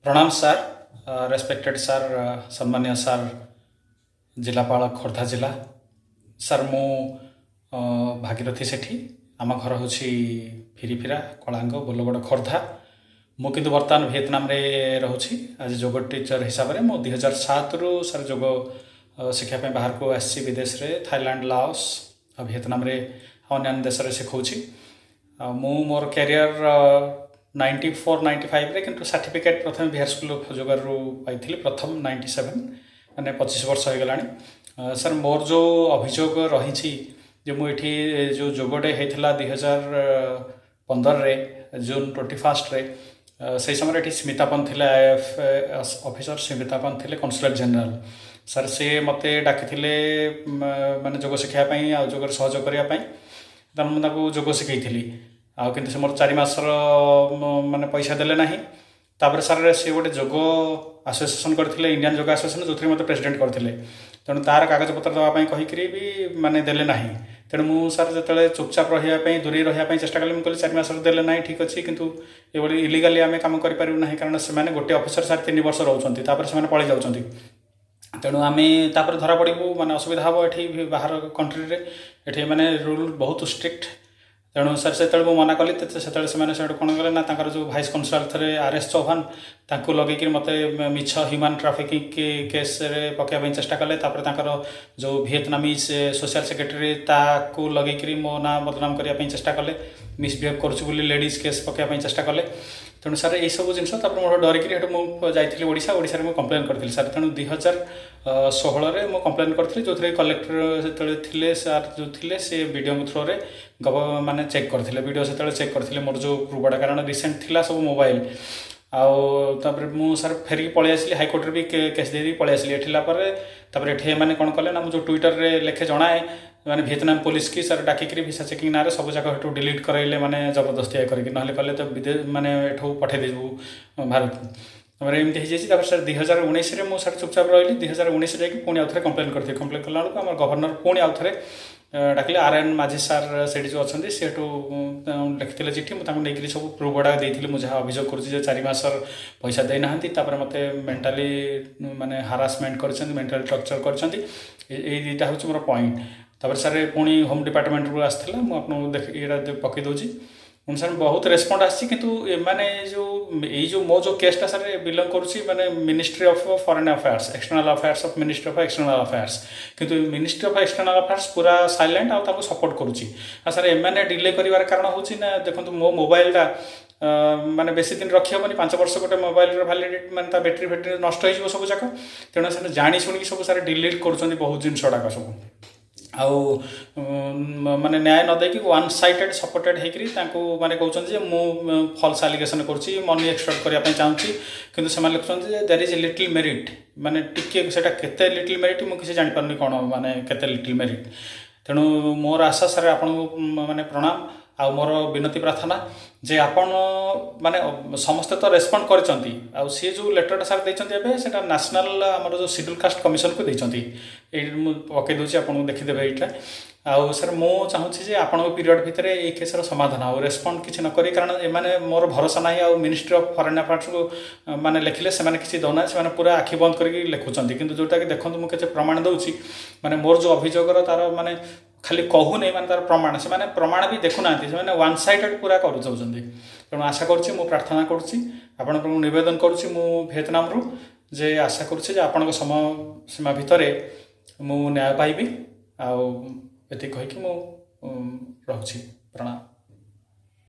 ପ୍ରଣାମ sir, ରେସ୍ପେକ୍ଟେଡ଼ sir, ସମ୍ମାନୀୟ sir, ଜିଲ୍ଲାପାଳ ଖୋର୍ଦ୍ଧା ଜିଲ୍ଲା। ସାର୍, ମୁଁ ଭାଗୀରଥି ସେଠୀ। ଆମ ଘର ହେଉଛି ଫିରିଫିରା, କଳାଙ୍ଗ, ବୋଲଗଡ଼, ଖୋର୍ଦ୍ଧା। ମୁଁ କିନ୍ତୁ ବର୍ତ୍ତମାନ ଭିଏତନାମରେ ରହୁଛି ଆଜ୍ ଏ ଯୋଗ ଟିଚର ହିସାବରେ। ମୁଁ 2007ରୁ ସାର୍ ଯୋଗ ଶିଖିବା ପାଇଁ ବାହାରକୁ ଆସିଛି। ବିଦେଶରେ ଥାଇଲାଣ୍ଡ, ଲାଓସ ଆଉ ଭିଏତନାମରେ ଆଉ ଅନ୍ୟାନ୍ୟ ଦେଶରେ ଶିଖଉଛି। ଆଉ ମୁଁ ମୋର କ୍ୟାରିୟର 94 95ରେ, କିନ୍ତୁ ସାର୍ଟିଫିକେଟ୍ ପ୍ରଥମେ ବିହାର ସ୍କୁଲ ଅଫ୍ ଯୋଗାରୁ ପାଇଥିଲି ପ୍ରଥମ 97, ମାନେ 25 ବର୍ଷ ହେଇଗଲାଣି। ସାର୍, ମୋର ଯେଉଁ ଅଭିଯୋଗ ରହିଛି ଯେ ମୁଁ ଏଠି ଯେଉଁ ଯୋଗ ଡେ ହେଇଥିଲା 2015ରେ ଜୁନ୍ 21ରେ, ସେଇ ସମୟରେ ଏଠି ସ୍ମିତା ପନ୍ତ ଥିଲେ, ଆଇଏଫଏସ୍ ଅଫିସର ସ୍ମିତା ପନ୍ତ ଥିଲେ କନସୁଲେଟ୍ ଜେନେରାଲ। ସାର୍, ସେ ମୋତେ ଡାକିଥିଲେ ମାନେ ଯୋଗ ଶିଖିବା ପାଇଁ ଆଉ ଯୋଗରେ ସହଯୋଗ କରିବା ପାଇଁ। ତେଣୁ ମୁଁ ତାଙ୍କୁ ଯୋଗ ଶିଖେଇଥିଲି। ଆଉ କିନ୍ତୁ ସେ ମୋର 4 ମାସର ମାନେ ପଇସା ଦେଲେ ନାହିଁ। ତାପରେ ସାର୍, ସେ ଗୋଟେ ଯୋଗ ଆସୋସିଏସନ୍ କରିଥିଲେ, ଇଣ୍ଡିଆନ୍ ଯୋଗ ଆସୋସିଏସନ୍, ଯେଉଁଥିରେ ମୋତେ ପ୍ରେସିଡେଣ୍ଟ କରିଥିଲେ। ତେଣୁ ତାର କାଗଜପତ୍ର ଦେବା ପାଇଁ କହିକିରି ବି ମାନେ ଦେଲେ ନାହିଁ। ତେଣୁ ମୁଁ ସାର୍ ଯେତେବେଳେ ଚୁପଚାପ ରହିବା ପାଇଁ, ଦୂରେଇ ରହିବା ପାଇଁ ଚେଷ୍ଟା କଲି, ମୁଁ କହିଲି 4 ମାସର ଦେଲେ ନାହିଁ, ଠିକ୍ ଅଛି, କିନ୍ତୁ ଏଭଳି ଇଲିଗାଲି ଆମେ କାମ କରିପାରିବୁ ନାହିଁ। କାରଣ ସେମାନେ ଗୋଟେ ଅଫିସର ସାର୍ 3 ବର୍ଷ ରହୁଛନ୍ତି, ତାପରେ ସେମାନେ ପଳେଇ ଯାଉଛନ୍ତି। ତେଣୁ ଆମେ ତାପରେ ଧରା ପଡ଼ିବୁ, ମାନେ ଅସୁବିଧା ହେବ ଏଠି ବାହାର କଣ୍ଟ୍ରିରେ। ଏଠି ମାନେ ରୁଲ୍ ବହୁତ ଷ୍ଟ୍ରିକ୍ଟ। ତେଣୁ ସାର୍, ସେତେବେଳେ ମୁଁ ମନା କଲି। ସେତେବେଳେ ସେମାନେ ସେଇଠୁ କ'ଣ କଲେ ନା, ତାଙ୍କର ଯେଉଁ ଭାଇସ୍ କନସୁଲାର ଥିଲେ ଆର୍ ଏସ୍ ଚୌହାନ, ତାଙ୍କୁ ଲଗେଇକିରି ମୋତେ ମିଛ ହ୍ୟୁମାନ୍ ଟ୍ରାଫିକିଂ କେସ୍ରେ ପକାଇବା ପାଇଁ ଚେଷ୍ଟା କଲେ। ତାପରେ ତାଙ୍କର ଯେଉଁ ଭିଏତନାମିଜ ସୋସିଆଲ ସେକ୍ରେଟାରୀ, ତାକୁ ଲଗେଇକିରି ମୋ ନାଁ ବଦନାମ କରିବା ପାଇଁ ଚେଷ୍ଟା କଲେ। ମିସବିହେଭ୍ କରୁଛି ବୋଲି ଲେଡ଼ିଜ୍ କେସ୍ ପକାଇବା ପାଇଁ ଚେଷ୍ଟା କଲେ। ତେଣୁ ସାର୍, ଏଇସବୁ ଜିନିଷ ତାପରେ ମୋର ଡରିକିରି ସେଠୁ ମୁଁ ଯାଇଥିଲି ଓଡ଼ିଶା। ଓଡ଼ିଶାରେ ମୁଁ କମ୍ପ୍ଲେନ୍ କରିଥିଲି ସାର୍। ତେଣୁ 2016ରେ ମୁଁ କମ୍ପ୍ଲେନ୍ କରିଥିଲି, ଯେଉଁଥିରେ କଲେକ୍ଟର ସେତେବେଳେ ଥିଲେ ସାର୍, ଯେଉଁ ଥିଲେ, ସେ ବିଡ଼ିଓଙ୍କ ଥ୍ରୋରେ ଗବ ମାନେ ଚେକ୍ କରିଥିଲେ। ବିଡ଼ିଓ ସେତେବେଳେ ଚେକ୍ କରିଥିଲେ ମୋର ଯେଉଁ ପ୍ରୁଫ୍ଟା, କାରଣ ରିସେଣ୍ଟ ଥିଲା ସବୁ ମୋବାଇଲ। ଆଉ ତାପରେ ମୁଁ ସାର୍ ଫେରିକି ପଳେଇ ଆସିଲି। ହାଇକୋର୍ଟରେ ବି କେସ୍ ଦେଇକି ପଳେଇ ଆସିଲି। ଏଠି ହେଲା ପରେ ତାପରେ ଏଠି ଏମାନେ କ'ଣ କଲେ ନା, ମୁଁ ଯେଉଁ ଟ୍ୱିଟରରେ ଲେଖେ, ଜଣାଏ, ମାନେ ଭିଏତନାମ ପୋଲିସ କି ସାର୍ ଡାକିକିରି ଭିସା ଚେକିଂ ନାଁରେ ସବୁ ଯାକ ସେଠୁ ଡିଲିଟ୍ କରାଇଲେ, ମାନେ ଜବରଦସ୍ତିଆ କରିକି। ନହେଲେ କଲେ ତ ବିଦେଶ ମାନେ ଏଠୁ ପଠାଇ ଦେବୁ ଭାରତକୁ। ତାପରେ ଏମିତି ହେଇଯାଇଛି। ତାପରେ ସାର୍, 2019ରେ ମୁଁ ସାର୍ ଚୁପଚାପ ରହିଲି। 2019ରେ ଯାଇକି ପୁଣି ଆଉଥରେ କମ୍ପ୍ଲେନ୍ କରିଥିଲି। କମ୍ପ୍ଲେନ୍ କଲା ବେଳକୁ ଆମର ଗଭର୍ଣ୍ଣର ପୁଣି ଆଉଥରେ ଡାକିଲେ। ଆର୍ ଏନ୍ ମାଝୀ ସାର୍ ସେଇଠି ଯେଉଁ ଅଛନ୍ତି, ସେଠୁ ଲେଖିଥିଲେ ଚିଠି। ମୁଁ ତାଙ୍କୁ ନେଇକିରି ସବୁ ପ୍ରୁଫ୍ ଗୁଡ଼ାକ ଦେଇଥିଲି, ମୁଁ ଯାହା ଅଭିଯୋଗ କରୁଛି ଯେ 4 ମାସର ପଇସା ଦେଇନାହାନ୍ତି, ତାପରେ ମୋତେ ମେଣ୍ଟାଲି ମାନେ ହାରାସମେଣ୍ଟ କରିଛନ୍ତି, ମେଣ୍ଟାଲି ଟର୍ଚର କରିଛନ୍ତି। ଏଇ ଦୁଇଟା ହେଉଛି ମୋର ପଏଣ୍ଟ। ତାପରେ ସାର୍, ପୁଣି ହୋମ୍ ଡିପାର୍ଟମେଣ୍ଟରୁ ଆସିଥିଲା। ମୁଁ ଆପଣଙ୍କୁ ଦେଖି ଏଇଟା ପକାଇ ଦେଉଛି। ପୁଣି ସାର୍ ବହୁତ ରେସ୍ପଣ୍ଡ ଆସିଛି। କିନ୍ତୁ ଏମାନେ ଏଇ ଯେଉଁ ମୋ ଯେଉଁ କେସ୍ଟା ସାର୍ ବିଲଙ୍ଗ କରୁଛି ମାନେ Ministry of Foreign Affairs, External Affairs of Ministry of External Affairs, କିନ୍ତୁ ମିନିଷ୍ଟ୍ରି ଅଫ୍ ଏକ୍ସଟର୍ନାଲ୍ ଆଫେୟାର୍ସ ପୁରା ସାଇଲେଣ୍ଟ ଆଉ ତାକୁ ସପୋର୍ଟ କରୁଛି। ଆଉ ସାର୍, ଏମାନେ ଡିଲେ କରିବାର କାରଣ ହେଉଛି ନା, ଦେଖନ୍ତୁ, ମୋ ମୋବାଇଲଟା ମାନେ ବେଶୀ ଦିନ ରଖି ହେବନି। 5 ବର୍ଷ ଗୋଟେ ମୋବାଇଲର ଭ୍ୟାଲିଡ଼ିଟି, ମାନେ ତା ବ୍ୟାଟେରୀ ଫ୍ୟାଟେରୀ ନଷ୍ଟ ହେଇଯିବ ସବୁ ଯାକ। ତେଣୁ ସେମାନେ ଜାଣି ଶୁଣିକି ସବୁ ସାର୍ ଡିଲିଟ୍ କରୁଛନ୍ତି ବହୁତ ଜିନିଷ ଗୁଡ଼ାକ ସବୁ। ଆଉ ମାନେ ନ୍ୟାୟ ନ ଦେଇକି ୱାନ୍ ସାଇଟେଡ଼ ସପୋର୍ଟେଡ଼ ହେଇକିରି ତାଙ୍କୁ ମାନେ କହୁଛନ୍ତି ଯେ ମୁଁ ଫଲ୍ସ ଆଲିଗେସନ୍ କରୁଛି, ମନି ଏକ୍ସଟର୍ଟ କରିବା ପାଇଁ ଚାହୁଁଛି। କିନ୍ତୁ ସେମାନେ ଲେଖୁଛନ୍ତି ଯେ there is little merit, ମାନେ ଟିକେ ସେଇଟା କେତେ ଲିଟିଲ୍ ମେରିଟ୍ ମୁଁ କିଛି ଜାଣିପାରୁନି, କ'ଣ ମାନେ କେତେ ଲିଟିଲ୍ ମେରିଟ୍। ତେଣୁ ମୋର ଆଶା ସାର୍, ଆପଣଙ୍କୁ ମାନେ ପ୍ରଣାମ ଆଉ ମୋର ବିନତି ପ୍ରାର୍ଥନା ଯେ ଆପଣ ମାନେ ସମସ୍ତେ ତ ରେସ୍ପଣ୍ଡ କରିଛନ୍ତି। ଆଉ ସିଏ ଯେଉଁ ଲେଟରଟା ସାର୍ ଦେଇଛନ୍ତି ଏବେ, ସେଇଟା ନ୍ୟାସନାଲ୍ ଆମର ଯେଉଁ ସିଡ୍ୟୁଲ୍ କାଷ୍ଟ କମିଶନକୁ ଦେଇଛନ୍ତି। ଏଇଠି ମୁଁ ପକାଇ ଦେଉଛି, ଆପଣଙ୍କୁ ଦେଖିଦେବେ ଏଇଟା। ଆଉ ସାର୍, ମୁଁ ଚାହୁଁଛି ଯେ ଆପଣଙ୍କ ପିରିୟଡ଼ ଭିତରେ ଏଇ କେସ୍ର ସମାଧାନ ଆଉ ରେସ୍ପଣ୍ଡ କିଛି ନ କରି, କାରଣ ଏମାନେ ମୋର ଭରସା ନାହିଁ। ଆଉ ମିନିଷ୍ଟ୍ରି ଅଫ୍ ଫରେନ୍ ଆଫେୟାର୍ସକୁ ମାନେ ଲେଖିଲେ ସେମାନେ କିଛି ଦେଉନାହାନ୍ତି। ସେମାନେ ପୁରା ଆଖି ବନ୍ଦ କରିକି ଲେଖୁଛନ୍ତି। କିନ୍ତୁ ଯେଉଁଟାକି ଦେଖନ୍ତୁ, ମୁଁ କେତେ ପ୍ରମାଣ ଦେଉଛି, ମାନେ ମୋର ଯେଉଁ ଅଭିଯୋଗର ତାର ମାନେ ଖାଲି କହୁନି, ମାନେ ତାର ପ୍ରମାଣ, ସେମାନେ ପ୍ରମାଣ ବି ଦେଖୁନାହାନ୍ତି। ସେମାନେ ୱାନ୍ ସାଇଡ଼େଡ଼ ପୁରା କରୁଯାଉଛନ୍ତି। ତେଣୁ ଆଶା କରୁଛି, ମୁଁ ପ୍ରାର୍ଥନା କରୁଛି, ଆପଣଙ୍କୁ ନିବେଦନ କରୁଛି ମୁଁ ଭିଏତନାମରୁ ଯେ ଆଶା କରୁଛି ଯେ ଆପଣଙ୍କ ସମୟ ସୀମା ଭିତରେ ମୁଁ ନ୍ୟାୟ ପାଇବି। ଆଉ ଏତିକି କହିକି ମୁଁ ରହୁଛି। ପ୍ରଣାମ।